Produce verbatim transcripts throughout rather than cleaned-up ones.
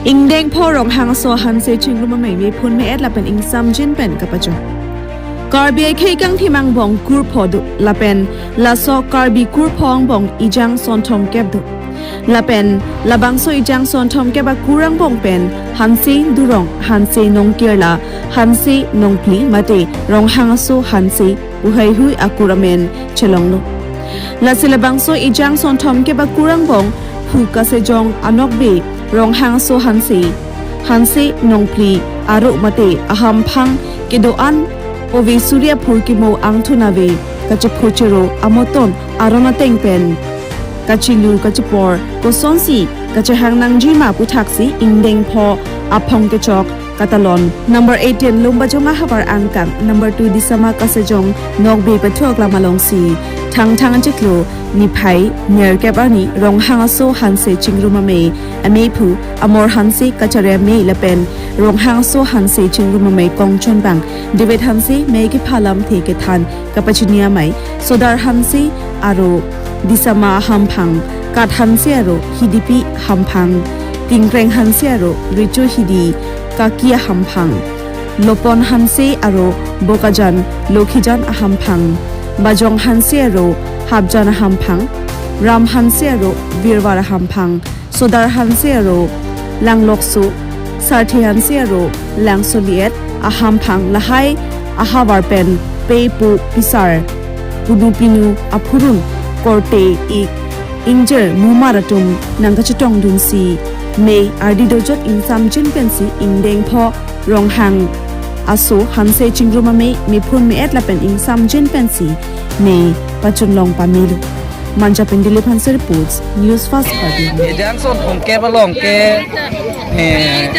Ingdeng pho Ronghang aso Hanse chingrum amei mephun me-et lapen ingsamjin pen kapachok. Karbi akhei kangthim angbong kurpho do lapen laso Karbi kurpho angbong ejang sonthom kep do. Lapen labangso ejang sonthom kep akur angbong pen Hanse Durong, Hanse Nongkirla, Hanse Nongphli mate Ronghang aso Hanse pu heihui akur amen chelonglo. Lasi labangso ejang sonthom kep akur angbong phu kasejong anokbe Ronghang aso Hanse, Hanse Nongphli aro mate ahamphang kedo-an ove Surya phurkimo angthun ave kachepho chero amoton aron ateng pen kachilu kachipor kosonsi kachehang nangjima puthaksi ingdeng pho aphong kechok katalon. Number eighteen Lumbajong ahavar angkang, number two Disama kasejong nokbe pathu aklam alongsi Thangthang achiklo niphai nerkep arni Ronghang aso Hanse chingrum amei, amei phu Amor Hanse kacharya amei lapen Ronghang aso Hanse chingrum amei kongchon bang David Hanse mei kepha lamthe kethan kapachini amei Sodar Hanse aro Disama ahamphang, Kat Hanse aro Hidipi ahamphang, Tingkreng Hanse aro Richo Hidi Kaki ahamphang, Lopon Hanse aro Bokajan Lokhijan ahamphang, Bajong Hanse aro Hapjan ahamphang, Ram Hanse aro Birwar ahamphang, Sodar Hanse aro Langlokso, Sarthe Hanse aro Langso Liet ahamphang lahai ahavar pen pei po pisar, punu pinu aphurun korte ik ingjir mumar atum nangkachetongdunsi mei ardi dojot ingsamjin pensi ingdeng pho Ronghang aso Hanse chingrum amei mephun me-et lapen ingsamjin pensi mei pachunlong pamelo. Manja pen Dilip Hanse reports, News Fast Karbi. Ejang sonthom kep along ke, eh,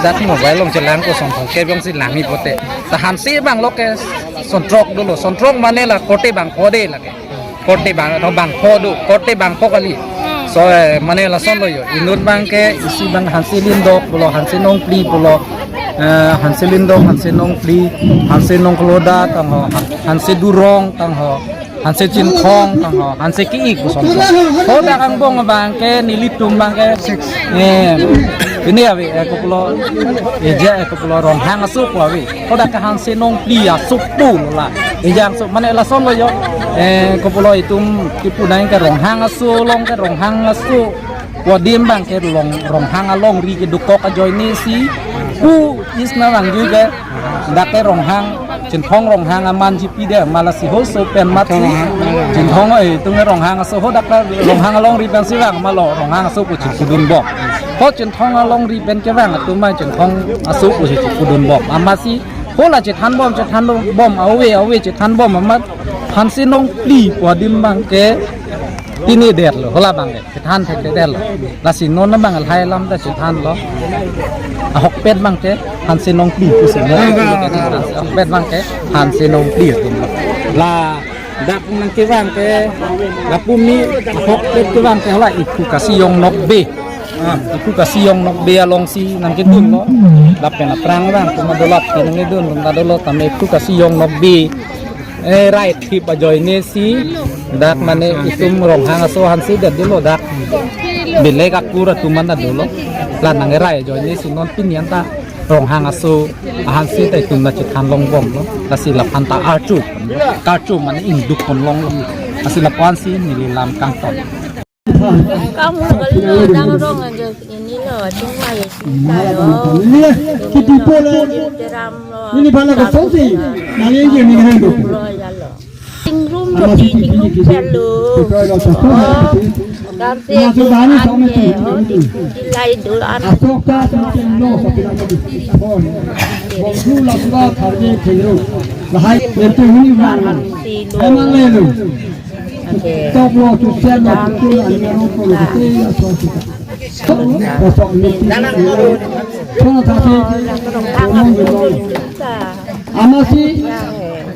dat mobile along chelang ko sonthom kep jongsi langji pote. Ta Hanse bang lo ke sonthrok dolo. Sonthrok mane la korte bangpho de lake. Korte bang, no bangpho do, korte bangpho kali. So, eh, mane lason lo jo. Inut bang ke isi bang Hanse Lindok pulo, Hanse Nongphli pulo, eh, Hanse Lindok, Hanse Nongphli, Hanse Nongkloda tangho, Hanse Durong tangho, Hanse Chinthong tangho, Hanse Ki-ik puson. Hodak angbong bang ke nelitum bang ke, eh, pini ave, eh, kopulo, eh, ja, eh, kopulo Ronghang aso pu ave. Hodak ke Hanse Nongphli aso pulo la. Ejang aso mane lason lo jo. Eh, kopulo itum kipu nang ke Ronghang aso along ke Ronghang aso pu adim bang ke long, Ronghang alongri kedokok ajoine si pu isna bang jui ke dak ke Ronghang Chinthong Ronghang aman jipi de ma lasi hoso pen mat si Chinthong, eh, itum ke Ronghang aso hodak ke Ronghang alongri pensi bang ma lo Ronghang aso pu chikudun bom. Ho Chinthong alongri pen ke bang atum ma Chinthong aso pu chikudun bom. Amatsi hola chethan bom, chethan bom, awe, awe chethan bom amat Hanse Nongphli pu adim bang ke pini det lo, hola bang ke chethan thekthedet lo. Lasi non bang lahai alam ta chethan lo. Ahokpet bang ke Hanse Nongphli pusi lo. Ahokpet bang ke Hanse Nongphli atum lo. La dak nangkevang ke, lapu mi ahokpet kevang ke hola iphu kasijong nokbe. Ah, iphu kasijong nokbe alongsi nangkedun lo. Lapen aphrang bang kuma dolap ke nangkedun, kuma dolap tame iphu kasijong nokbe. Eh, right hip ajoine si dak mane itum Ronghang aso Hanse det dolo dak. Belek akur atum mana dolo. La nangrai ajoine si non pini anta Ronghang aso Hanse ta itum nangchethan long bom lo. Lasi laphan ta archu, archu mane ingduk pon long lo. Lasi lapu-ansi neli lam kangton. Kamu kalau dang rong aja ini lo, cuma ya sih lo. Ini pala ke sosi, nang ini ni hendu. Lo ya lo. Tingrum lo, tingrum pelu. Oh, kamse ane, oh, di, di lai dul an. Asok ta semakin lo, semakin lo. Bongsu la pura tharje thengru. Lahai itu ini man. Emang lelu. Tok lo tu sen lo tu ani ro ko lo te ya so si. Kosong ni. Kono thasi. Amasi.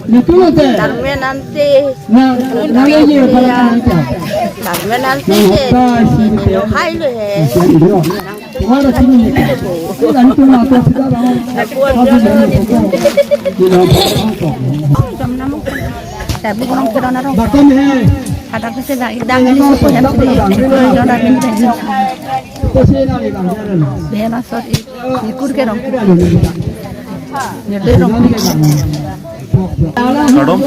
Nitu lo te. Darmen ante. Na, na ye para anta. Darmen ante. Hai lo he. Tumhara chini ne. Ani tum ato sida bang. Bakom hai. Ada kese dah, dah ini semua yang sudah. Dah ini. Behena sot i, ikur ke rong. Nyele rong. Kardom,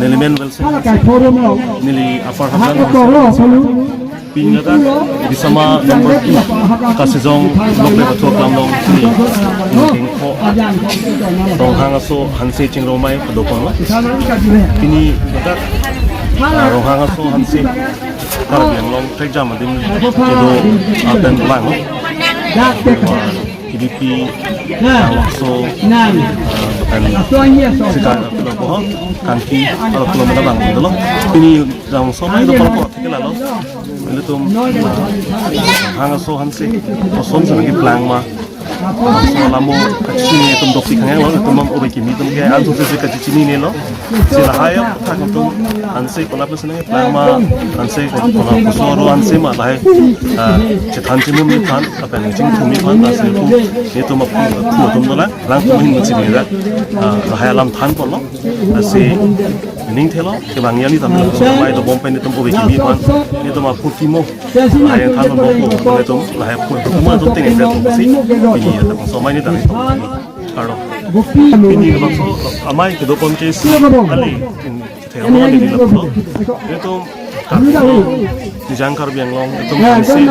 neli men Wilson. Neli Upper Haflong. Pini ladak Bisama number two Kasijong Lokbek Pathua Klamlong si Ningthengpho Ronghang Aso Hanse Chingrumei padopon lo. Pini ladak, ah, Ronghang Aso Hanse Karbi Anglong Trekjam adim kedo apen lang lo. K D P, Laso, ah, pen Sika, Labuho, Kangki, Alok Lomada bang dolo. Pini Langsomai do pangko thik lalo. Ilitum Ronghang Aso Hanse, koson sa lagi plang ma. Laso alam mo kachini itum dokpik hanglo, itum mam obe kimi itum ke anso se kachininelo. Si lahai aphuthak itum Hanse konat lo senang plang ma, Hanse konat kosoro Hanse ma lahai, ah, chethan chinum ni than, lapen chingthum ni than, lasi itum, itum aphu, aphu itum dolang, lang itum hin chinine dak, ah, lahai alam thanponlo. Lasi ning thelo, kevang ya ni tam, mai dobom pen itum obe kimi aphan, itum aphu kimo, lahai thanponpo, itum lahai aphu, itum atum ting itum si, pini itum somai ni tang itum. Kardom. Pini labangso amei kedopon ke si kali, thelo kali di lapulo. Itum Karbi, Nijang Karbi Anglong, itum Hanse,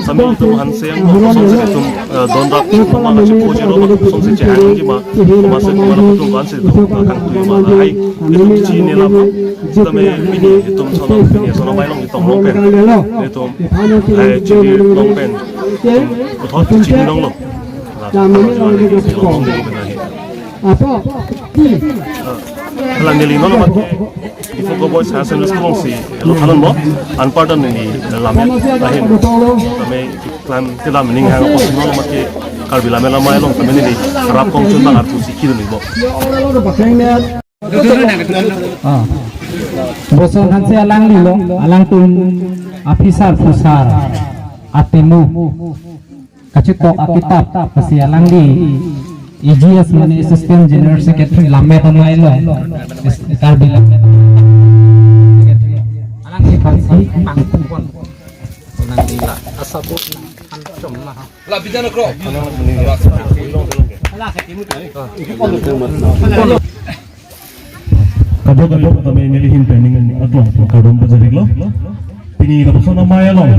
sami itum Hanse yang koson si itum, eh, don rap, mama kachi po jero, koson si chehang ki ma, mama se mama itum Hanse itum, kangtui ma lahai, itum chinine lapu, tame pini itum sono, pini sono mai long itum longpen, itum, hai chini longpen, itum, puthot chini longlo. Apo, ti. Hala neli non amat Diphu Boys Higher Secondary School si lo thanonlo, anparta neli lammet ahin. Tame klam kelam ning hang apo si non amat ke Karbi Lammet Lamai along tame neli rap kongchun bang arpu si kirim ibo. Ah. Boson Hanse alanglilo, alangtum aphisar phusar, atemu kachetok akitap, lasi alangli A G S mane Assistant General Secretary Lammet Amei lo, Karbi Lammet Secretary. Alangli aphansi pangpon. Alangli la asabut nang pangpon na. La bijan kro. Kadokave tame neli ahin pen ning aklong kardom pajirlo. Pini lapuson amei along,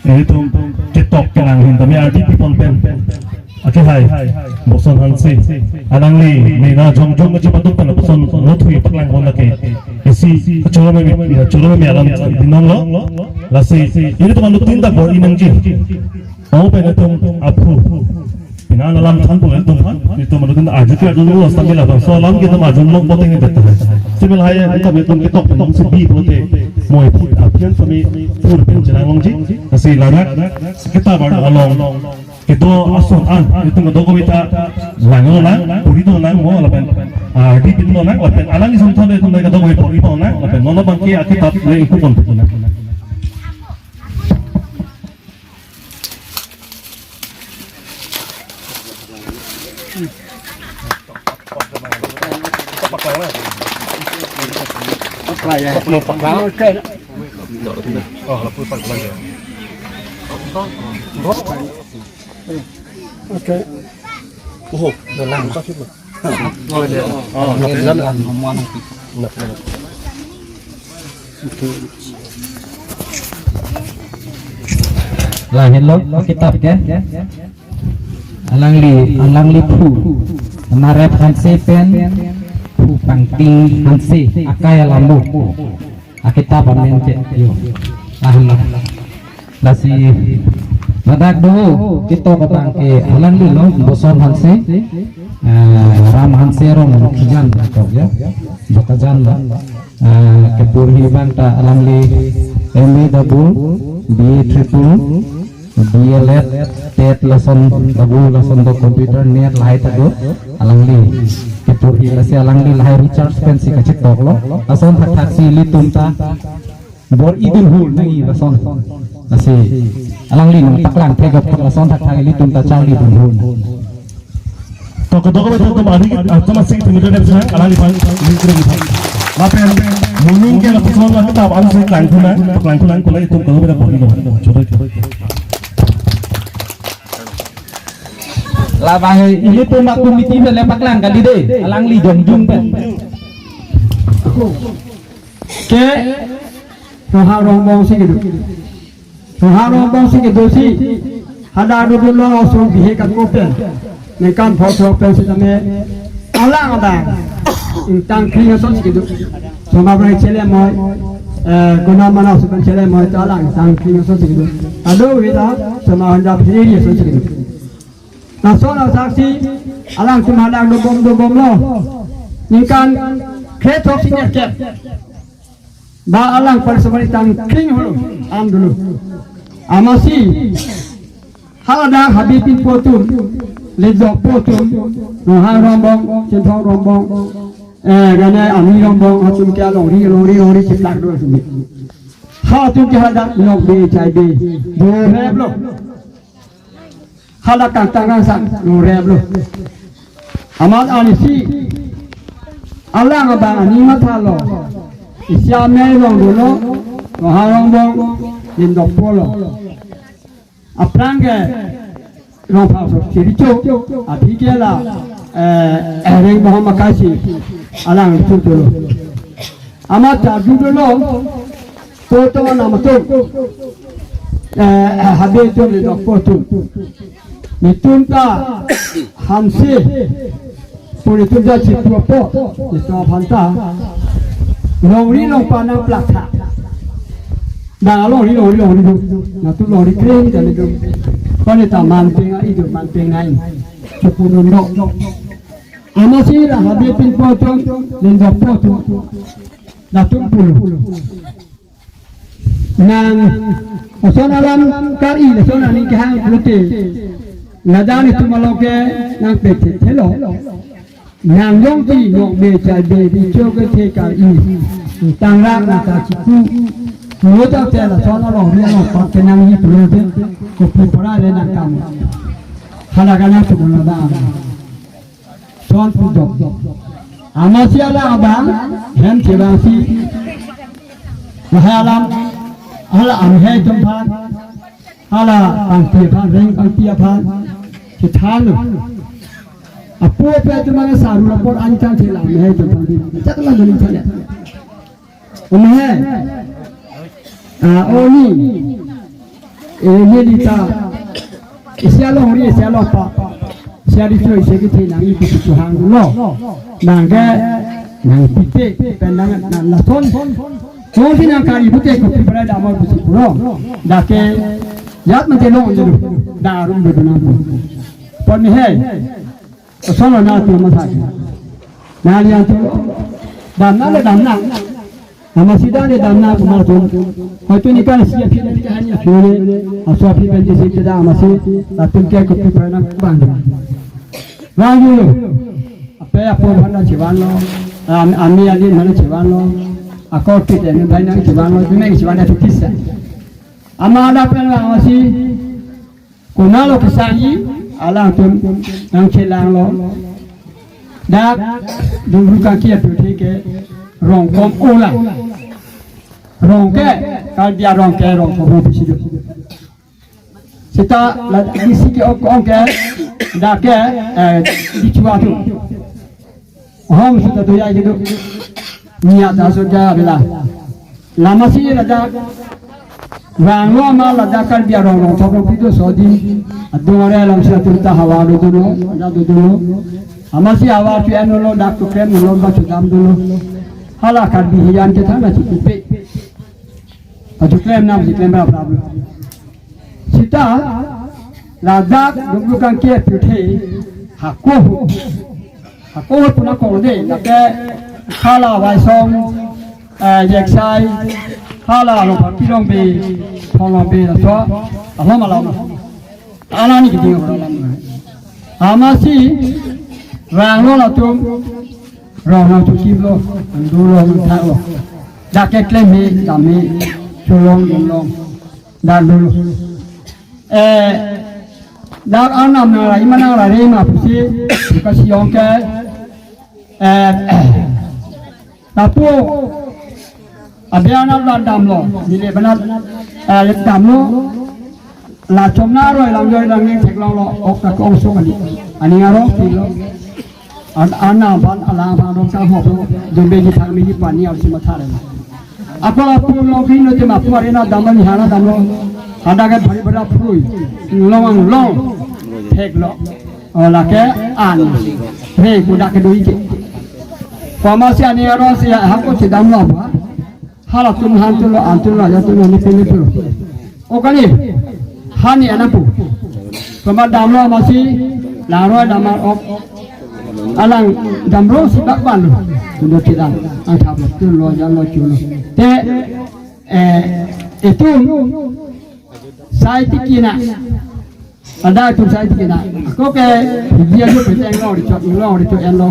eh, itum ketok kelang ahin tame R D P pon pen, ake hai Boson Hanse, alangli mena jongjong kachepaduk pen lapuson nothui paklang pon lake. Isi kachoro me, kachoro me alam dinong lo. Lasi ilitum anuttin ta bor-i nangji. Open itum aphu. Pini alam thanpo itum aphan, itum alam arju ke arju lo, sambil labangso alam ke itum arju long pote ngi betul. Sambil hai itum itum ketok pen si bi pote. Moi aphi aphian sami pur pen chenang longji. Lasi ladak sekitar bar along kedo ason an itum kedo komita lang lo lang, puri do lang mo lapen, ah, di pin lo lang lapen alang isom thon itum kedo koi puri po lang lapen mono bangke akitap le iku pon pon. Oke. Lahelo akitap ke. Alangli, alangli phu Narep Hanse pen phu Pangting Hanse akai alam lo. Akitap amen ke yo. Lahelo. Lasi ladak do ketok abang ke alanglilo, Boson Hanse, eh, Ram Hanse arong Kijan ketok ya, Bokajan lo. Eh, kepuri abang ta alangli M A double, B A triple, D L Ed, TET lason double lason do computer NET lahai ta do, alangli kepuri lasi alangli lahai recharge pensi kachetoklo, lason thakthak si ilitum ta bor-i dunhul nangji lason. Lasi alangli nangpaklang thekgap lason thakthak ilitum ta charli dunhul. To kedo kave itum ari, ah, itum asik itum itum dep sang, alangli aphan, itum itum. Lapen, moning ke lapuson la kitap an si klangkhu nang, klangkhu nang kulai itum kedo kave bor-i lo. Chobai, chobai. Labang ilitum a-committee pen le paklang kali dei. Alangli jongjung pen. Ke Roha Rongbong si kedo. Roha Rongbong si kedo si hadak dodunlo, osomar bihek ako pen. Ningkan pho throk pen sitame alang abang ingtang kring ason si kedo. Osomar abang chele moi, eh, guna mana osomar chele moi ta alang ingtang kring ason si kedo. Ado wida osomar handa phiri ason si kedo. Lason asaksi alangtum hadak dobom dobomlo. Ningkan kre throksi nerkep ba alang personal ingtang kring holo, an dolo. Amatsi hadak Habe pinpo atum, Lindokpo atum, Roha Rongbong, Chinthong Rongbong, eh, gane Ami Rongbong atum ke alongri, longri, longri chiplak do atum. Halatum ke hadak nokbe chaibe, do replo. Hala kangtang kangsam, no replo. Amat anisi alang abang aning mathalo. Isi amei rong dolo, Roha Rongbong, Lindokpo lo. Aphrang ke Rongphar sok chiricho, aphi ke la, eh, Reng Mohom Akaisi, alang chur dolo. Amat charju dolo, to to nam atum, eh, Habe atum, Lindokpo atum. Netum ta hanse, pon netum ta chipu apot, netum aphan ta longri longpa nangplak tha. Bang alongri longri longri do, latum longri kring kali do. Pon neta manpeng a-i do, manpeng a-i. Chipu non do. Amatsi la Habe pinpo atum, Lindokpo atum, latum pulo. Nang oson alam kar-i lason aning kehang pulote, ladak netum along ke nangpethethelo. Nang jongsi nokbe chaibe, richo kethe kar-i, tangrak nangta chipu. Mo ta te lason alongri alongpat kenangji pulote, kopi pora le nangkam. Hala kana tu ladak. Son pudok. Amatsi alang abang, hem chevangsi. Lahai alam, hala amhei atum aphan, hala pangti aphan, Reng pangti aphan, chethanlo. Apo pe atum ang saru rapor anchang chela amhei atum aphan. Chakla dun chale. Umhe. Ah, oni. Eh, ye lita. Isi alongri, isi alongpa. Isi aricho, isi kethe nang ipi tu hanglo. Nang ke, nang pite, pen nang, nang lason. Mo si nang kari pute kopi pora damor pusi puro. Dak ke, jat mate long dulu. Darum dulu nang. Pon mi he. Osomar nangtum masak. Nangli nangtum damnang le damnang. Amatsi dak le damnang komat atum. Hoito ningkan isi aphi le, ningkan aphi le. Aso aphi pen isi ke dak amatsi latum ke kopi pora nang bang. Bang dulu. Ape apo aphan nangchevanlo. Am-, ami adi aphan nangchevanlo. Ako kit ami bai nangchevanlo. Tumeng chevan atu kisa. Amat dak pen bang amatsi. Konatlo kesangji, alangtum nangchelanglo. Dak, Dungru Kangki apirthe ke rongkom ola. Rong ke, Karbi arong ke rongkom ho pusi do. Seta la isi ke ok ong ke, dak ke, eh, dichua tu. Hom seta doya kedo. Nia ta so ja bela. Amatsi ladak. Vanglo amat ladak Karbi arong rong thok rong phi do sodi. Adung are alam si atum ta havar do dolo, ladak do dolo. Amatsi havar pi anlo dak tu klem lo ba chedam dolo. Hala Karbi hijan ke thana chipupe. Aju klem nam si klem rap rap. Seta ladak Dungru Kangki apirthe hako. Hako puna kong de, lake hala Waisong, eh, Jeksai, hala lo pa Pilong Bey, Pholong Bey, laso, alom alom. Ala ni kiding alam. Amatsi, rang lo latum, rong nangchokimlo, andu lo, nangthak lo. Dak ke klem he, dam he, cholong, dunlong. Dak dolo. Eh, dak arnam nang rai ma nang rai ma pusi, kasi ong ke, eh, lapu, abi arnam dak damlo, nile banat, eh, damlo, La chomna roi lang joi lang neng theklonglo, ok ta kong so kali. Aning arong pilo. An, anam aphan, alang aphan rong sang hoplo, jombe ji thang mi ji pani arsi matharlo. Ako la pur lo kri no tema pur arena damlo ni hana damlo. Hadak ke bhari bhari phrui. Long long. Theklo. O lake an. He kudak ke doi ke. Ko amatsi aning arongsi hako chedamlo ba. Halatum hantulo, antulo, yatum ni pini tulo. O kali, hani anapu. Pama damlo amatsi, laro damar ok. Alang damro si bak ban lo. Tundo tidak, ang thap lo, tulo, jalo, chulo. Te, eh, itum, sai tikina. Ada itum sai tikina. Ako ke, dia jo peteng lo, dichot lo, dichot en lo.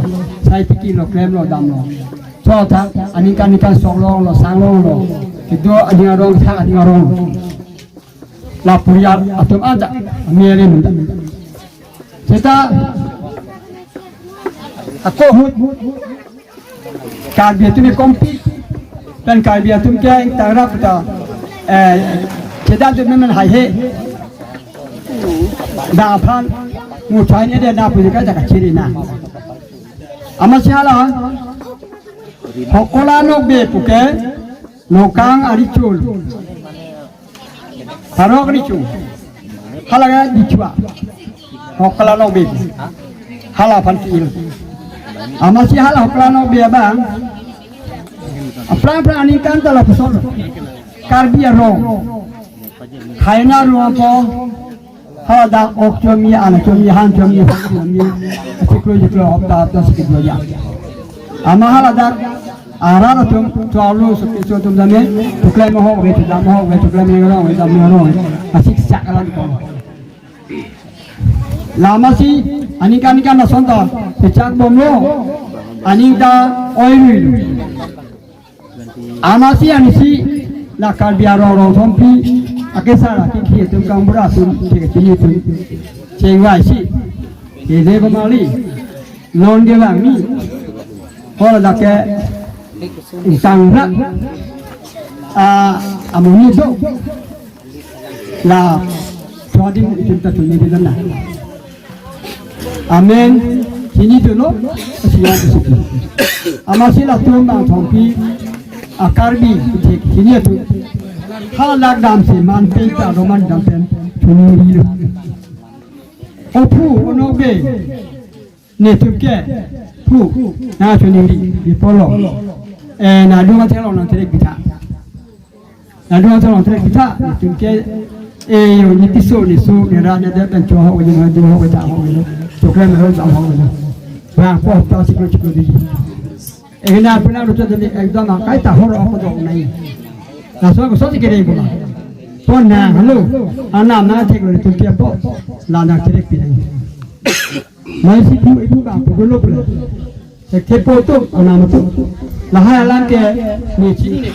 Sai tiki lo, klem lo, damlo. So, ta, aningkan ningkan sok longlo, sang longlo. Kedo aning arong, sang aning arong. La puriar atum aja, mirin. Seta, ako ahut, Karbi atum ke compete. Pen Karbi atum ke tangra puta, eh, chedan tu memang hai he. Da aphan, muthai ni dia na puji ka jaka chiri na. Amatsi hala, Hokkola Nokbe puke, Nokang ari chul. Harok richu. Hala ga dichua. Hokkola Nokbe. Hala aphan ki-il. Amatsi hala Hokkola Nokbe abang. Aphrang phrang aningkan ta lapuson. Karbi arong. Haina rong po. Hala dak ok chomi, an chomi, han chomi, hok chomi. Siklo siklo hopta hopta siklo ya. Amat hala dak arat atum, cholo, suki, so atum dame, tuklai mohok ve, tudam mohok ve, tuklai mengrong ve, dam mengrong ve, asik sak alam ko. La amatsi, aningkan aningkan lason ta, pechak bomlo, aning ta oirui lo. Amatsi anisi, la Karbi arong rong thompi, akesar akikhi atum kangbura atum, chekechini atum, chengvaisi, kede komali, non ke bang ni. Hor dak ke ingtang rak. Ah, amonit do. La chodim itum ta tuni bilang na. Amen. Chini tulo, siya tusuki. Amatsi latum bang thompi, a Karbi, chek, chini atum. Halak damsi man pen ta roman dam pen tuni rilo. O phu, o Nokbe. Netum ke, phu, na choningri, bipolo. Eh, na dunga thelong nang therek bitha. Na dunga thelong therek bitha, netum ke, eh, yo, ni piso, ni so, ni ra, ni de, pen cho ho, ni ma, di ho, da ho, ni. Chokre me ho, da ho, ni. Ba, po, ta, siklo, siklo, di. Eh, na, puna, ro, cho, di, ekdom, a, kai, ta, ho, ro, ho, do, nai. Na, so, so, si, kere, ko, ma. Po, na, hello. Anam, na, theklo, netum ke, po. La, na, therek, pi, nai. Mai si pu ipu ka pu dolo pula. Seke po tu, anam tu. Lahai alam ke, ni chini ne.